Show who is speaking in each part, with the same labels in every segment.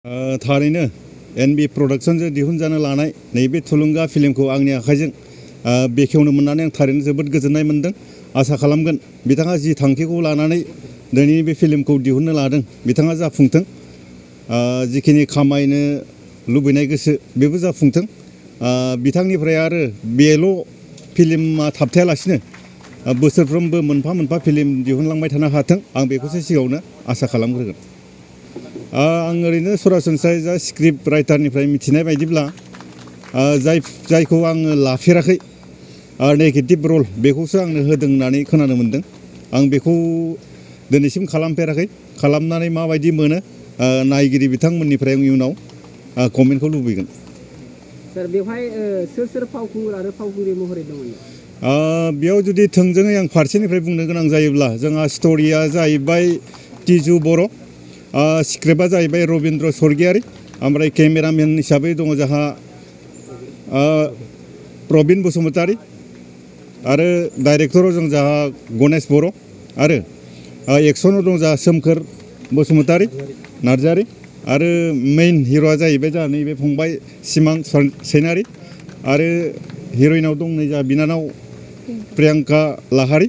Speaker 1: थारैनो N.B Production जों दिहुनजानो लानाय नैबे थुलुंगा फिल्मखौ आंनि आखाइजों बेखेवनो मोननानै आं थारैनो जोबोद गोजोननाय मोनदों। आसा खालामगोन बिथाङा जि थांखिखौ लानानै दिनैनि बे फिल्मखौ दिहुननो लादों बिथाङा जाफुंथों। जिखिनि खामायनो लुबैनाय गोसो बेबो जाफुंथों। बिथांनिफ्राय आरो बेल' फिल्मा थाबथायालासिनो बोसोरफ्रोमबो मोनफा मोनफा फिल्म दिहुनलांबाय थानो हाथों आं बेखौसो सिगाङावनो आसा खालामग्रोगोन। आं ओरैनो सरासनस्रायै जा स्क्रिप्ट राइटारनिफ्राय मिथिनाय बायदिब्ला जायखौ आङो लाफेराखै नेगेटिभ रल बेखौसो आंनो होदों होननानै खोनानो मोनदों। आं बेखौ दिनैसिम खालामफेराखै। खालामनानै माबायदि मोनो नायगिरि बिथांमोननिफ्राय आं इयुनाव कमेन्टखौ लुबैगोन।
Speaker 2: सार बेवहाय सोर फावखुंगुर आरो फावखुंग्रि महरै दंमोन?
Speaker 1: बेयाव जुदि थोंजोङै आं फारसेनिफ्राय बुंनो गोनां जायोब्ला जोंहा स्ट'रिया जाहैबाय तिजु बर', स्क्रिप्टआ जाहैबाय रबिन्द्र स्वर्गियारि, ओमफ्राय केमेरामेन हिसाबै दङ जोंहा प्रबिन बसुमतारी आरो डाइरेक्टराव जों जोंहा गणेश बर' आरो एक्सनाव दं जोंहा सोमखोर बसुमतारी नार्जारी आरो मेइन हिर'आ जाहैबाय जोंहा नैबे फंबाय सिमां सैनारि आरो हिर'इनाव दं नै जोंहा बिनानाव प्रियांका लाहारी,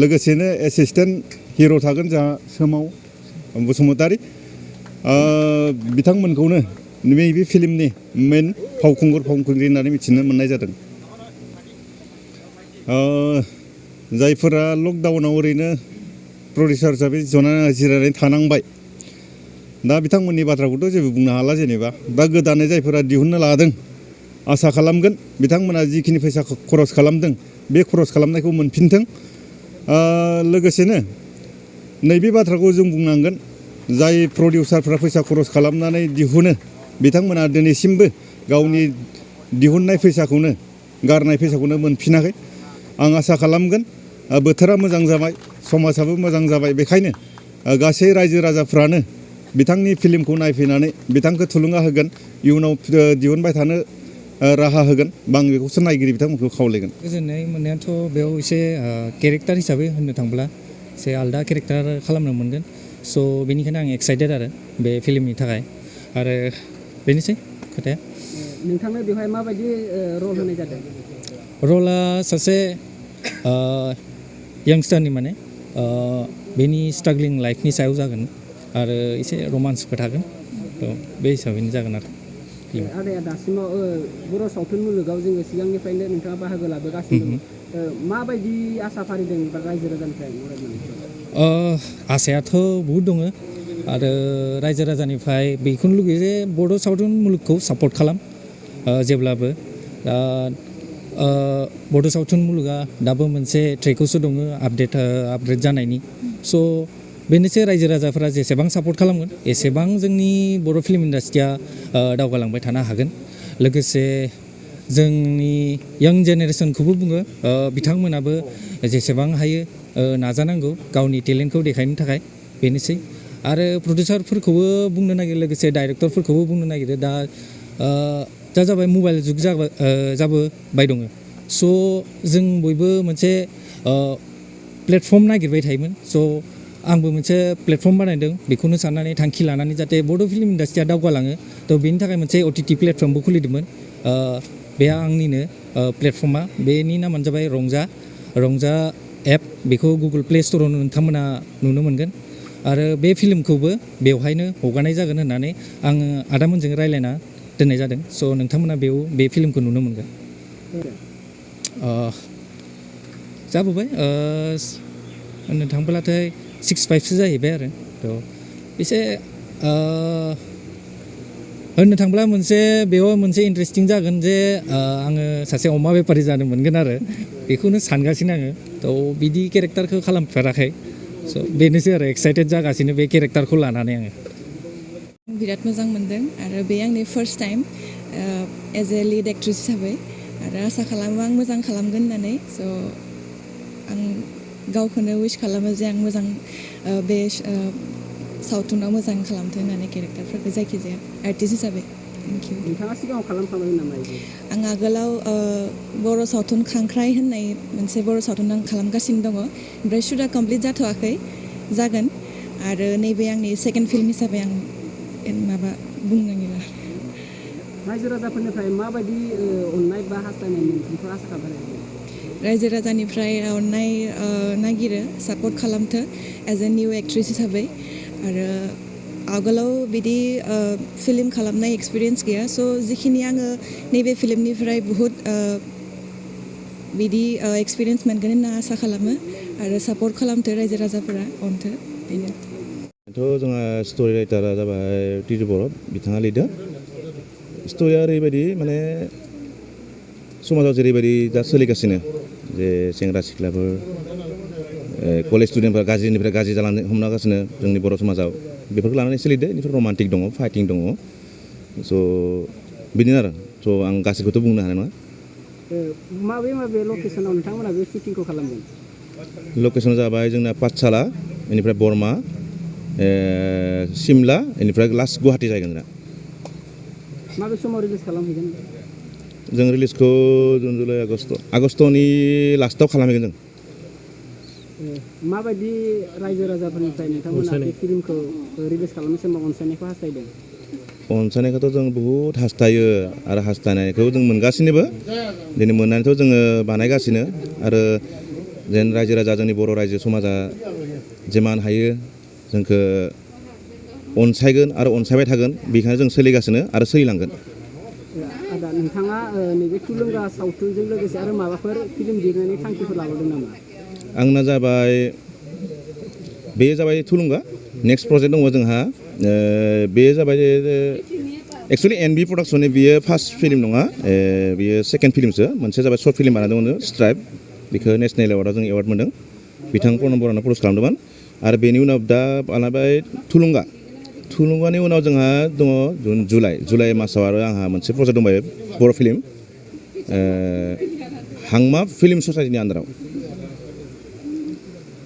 Speaker 1: लोगोसेनो एसिस्टेन्ट हिर' थागोन जोंहा सोमाव बसुमतारी। बिथांमोनखौनो नैबे फिल्मनि मेइन फावखुंग्रि होननानै मिथिनो मोननाय जादों। जायफोरा लकडाउनाव ओरैनो प्रडिउसार हिसाबै जिरायनानै थानांबाय, दा बिथांमोननि बाथ्राखौथ' जेबो बुंनो हाला। जेनेबा दा गोदानै जायफोरा दिहुननो लादों आसा खालामगोन बिथांमोना जिखिनि फैसा खरस खालामदों बे खरस खालामनायखौ मोनफिनथों। लोगोसेनो नैबे बाथ्राखौ जों बुंनांगोन, जाय प्रडिउसारफ्रा फैसा खरस खालामनानै दिहुनो बिथांमोना दिनैसिमबो गावनि दिहुननाय फैसाखौनो गारनाय फैसाखौनो मोनफिनाखै। आं आसा खालामगोन बोथोरा मोजां जाबाय, समाजाबो मोजां जाबाय, बेखायनो गासै रायजो राजाफ्रानो बिथांनि फिल्मखौ नायफैनानै बिथांखौ थुलुंगा होगोन, इयुनाव दिहुनबाय थानो राहा होगोन। आं बेखौसो नायगिरि बिथांमोनखौ खावलायगोन।
Speaker 3: गोजोननाय मोननायाथ' बेयाव एसे केरेक्टार हिसाबै होननो थांब्ला एसे आलदा केरेक्टार खालामनो मोनगोन। स' बेनिखायनो आं एक्साइटेड आरो बे फिल्मनि थाखाय। आरो बेनोसै खोथाया।
Speaker 2: नोंथांनो बेवहाय माबायदि रल होनाय जादों?
Speaker 3: रला सासे यांस्टारनि माने बेनि स्ट्रागलिं लाइफनि सायाव जागोन आरो एसे रमान्सबो थागोन। थ' बे हिसाबैनो जागोन आरो।
Speaker 2: आदाया दासिमाव बर' सावथुन मुलुगाव जोङो सिगांनिफ्रायनो नोंथाङा बाहागो लाबोगासिनो दं। माबायदि आसा फारिदों रायजो राजानिफ्राय?
Speaker 3: आसायाथ' बहुद दङ आरो रायजो राजानिफ्राय बेखौनो लुगैयो जे बर' सावथुन मुलुगखौ सापर्ट खालाम जेब्लाबो। दा बर' सावथुन मुलुगा दाबो मोनसे ट्रेकआवसो दङ आपडेट जानायनि। स' बेनोसै रायजो राजाफोरा जेसेबां सापर्ट खालामगोन एसेबां जोंनि बर' फिल्म इन्डास्ट्रिया दावगालांबाय थानो हागोन। लोगोसे जोंनि यां जेनेरेसनखौबो बुङो बिथांमोनाबो जेसेबां हायो नाजानांगौ गावनि टेलेन्टखौ देखायनो थाखाय। बेनोसै आरो प्रडिउसारफोरखौबो बुंनो नागिरो, लोगोसे डाइरेक्टरफोरखौबो बुंनो नागिरो। दा जाबाय मबाइल जुग जाबोबाय दङ। स' जों बयबो मोनसे प्लेटफर्म नागिरबाय थायोमोन। स' आंबो मोनसे प्लेटफर्म बानायदों, बेखौनो साननानै थांखि लानानै जाहाथे बड' फिल्म इन्डास्ट्रिया दावगालाङो। थ' बेनि थाखाय मोनसे OTT प्लेटफर्मबो खुलिदोंमोन। बे आंनिनो प्लेटफर्मा, बेनि नामानो जाबाय रंजा एप। बेखौ गुगोल प्ले स्ट'राव नोंथांमोना नुनो मोनगोन। आरो बे फिल्मखौबो बेवहायनो हगारनाय जागोन होननानै आङो आदामोनजों रायज्लायना दोननाय जादों। स' नोंथांमोना बे फिल्मखौ नुनो मोनगोन। जाबोबाय होननो थांब्लाथाय 6.5सो जाहैबाय आरो। थ' एसे होननो थांब्ला बेयाव मोनसे इन्टारेस्टिं जागोन जे आङो सासे अमा बेफारि जानो मोनगोन आरो बेखौनो सानगासिनो आङो। थ' बिदि केरेक्टारखौ खालामफेराखै। स' बेनोसै आरो एक्साइटेड जागासिनो बे केरेक्टारखौ लानानै आङो।
Speaker 4: बिराद मोजां मोनदों आरो बे आंनि first time as a lead actress हिसाबै। आरो आसा खालामो आं मोजां खालामगोन होननानै। स' आं गावखौनो उइस खालामो जे आं मोजां बे सावथुनाव मोजां खालामथों होननानै केरेक्टारफोरखौ जायखिजाया आर्टिस्ट हिसाबै। Thank you.
Speaker 2: नोंथाङा सिगाङाव खालामखांबाय नामा?
Speaker 4: आं आगोलाव बर' सावथुन खांख्राइ होननाय मोनसे बर' सावथुन आं खालामगासिनो दङ। ओमफ्राय शुटआ कमप्लिट जाथ'वाखै, जागोन। आरो नैबे आंनि सेकेन्ड फिल्म हिसाबै आं बुंनो नागिरा
Speaker 2: रायजो राजाफोरनिफ्राय माबायदि अननाय बा हास्थायनाय बेखौ आसा खालामो
Speaker 4: रायजो राजानिफ्राय अननाय नागिरो सापर्ट खालामथो एज ए निउ एक्ट्रेस हिसाबै आरो आगोलाव बिदि फिल्म खालामनाय एक्सपिरियेन्स गैया स' जिखिनि आङो नैबे फिल्मनिफ्राय बुहुत बिदि एक्सपिरियेन्स मोनगोन होनना आसा खालामो आरो सापर्ट खालामथो रायजो राजाफोरा अनथो बेनो
Speaker 5: थ' जोंहा स्ट'रि राइटारा जाबाय टिजु बर' बिथाङा लिरदों स्ट'रिया ओरैबायदि माने समाजाव जेरैबायदि दा सोलिगासिनो जे सेंग्रा सिख्लाफोर कलेज स्टुडेन्टफोरा गाज्रिनिफ्राय गाज्रि जालांनो हमनागासिनो जोंनि बर' समाजाव बेफोरखौ लानानै सोलिदो बेनिफ्राय रमान्टिक दङ फाइटिं दङ स' बिदिनो आरो स' आं गासैखौथ' बुंनो हानाय नङा
Speaker 2: माबे लकेसनाव नोंथांमोना बे शुटिंखौ खालामगोन
Speaker 5: लकेसना जाबाय जोंना पाठशाला बेनिफ्राय बरमा सिमला बेनिफ्राय लास्ट गुवाहाटि जाहैगोन जोंना
Speaker 2: माबे समाव रिलिज खालामहैगोन
Speaker 5: जों रिलिजखौ जुन जुलाइ आगष्टनि लास्टआव खालामहैगोन जों
Speaker 2: माबायदि रायजो राजाफोरनिफ्राय नोंथांमोना बे फिल्मखौ रिलिज खालामनाय समाव अनसायनायखौ हास्थायदों
Speaker 5: अनसायनायखौथ' जों बुहुत हास्थायो आरो हास्थायनायखौ जों मोनगासिनोबो दिनै मोननानैथ' जोङो बानायगासिनो आरो जेन रायजो राजा जोंनि बर' रायजो समाजा जेमान हायो जोंखौ अनसायगोन आरो अनसायबाय थागोन बेखायनो जों सोलिगासिनो आरो सोलिलांगोन
Speaker 2: आदा नोंथाङा नैबे थुलुंगा सावथुनजों लोगोसे आरो माबाफोर फिल्म दिहुननायनि थांखिफोर लाबोदों नामा
Speaker 5: आंना जाबाय बे जाबाय थुलुंगा नेक्स्ट प्रजेक्ट दङ जोंहा बे जाबाय एक्सुवेलि N.B Productionनि बियो फार्स्ट फिल्म नङा बियो सेकेन्ड फिल्मसो मोनसे जाबाय सर्ट फिल्म बानायदोंमोन स्ट्राइप बेखौ नेसनेल एवार्डआव जों एवार्ड मोनदों बिथां प्रनब बर'ना प्रडिउस खालामदोंमोन आरो बेनि उनाव दा बानायबाय थुलुंगानि उनाव जोंहा दङ जुलाइ मासाव आरो आंहा मोनसे प्रजेक्ट दंबायो बर' फिल्म हांमा फिल्म ससाइटिनि आन्दाराव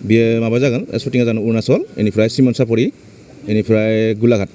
Speaker 5: बेयो माबा जागोन शुटिंआ जागोन अरुणाचल बेनिफ्राय सिमन सापरि बेनिफ्राय गोलाघाट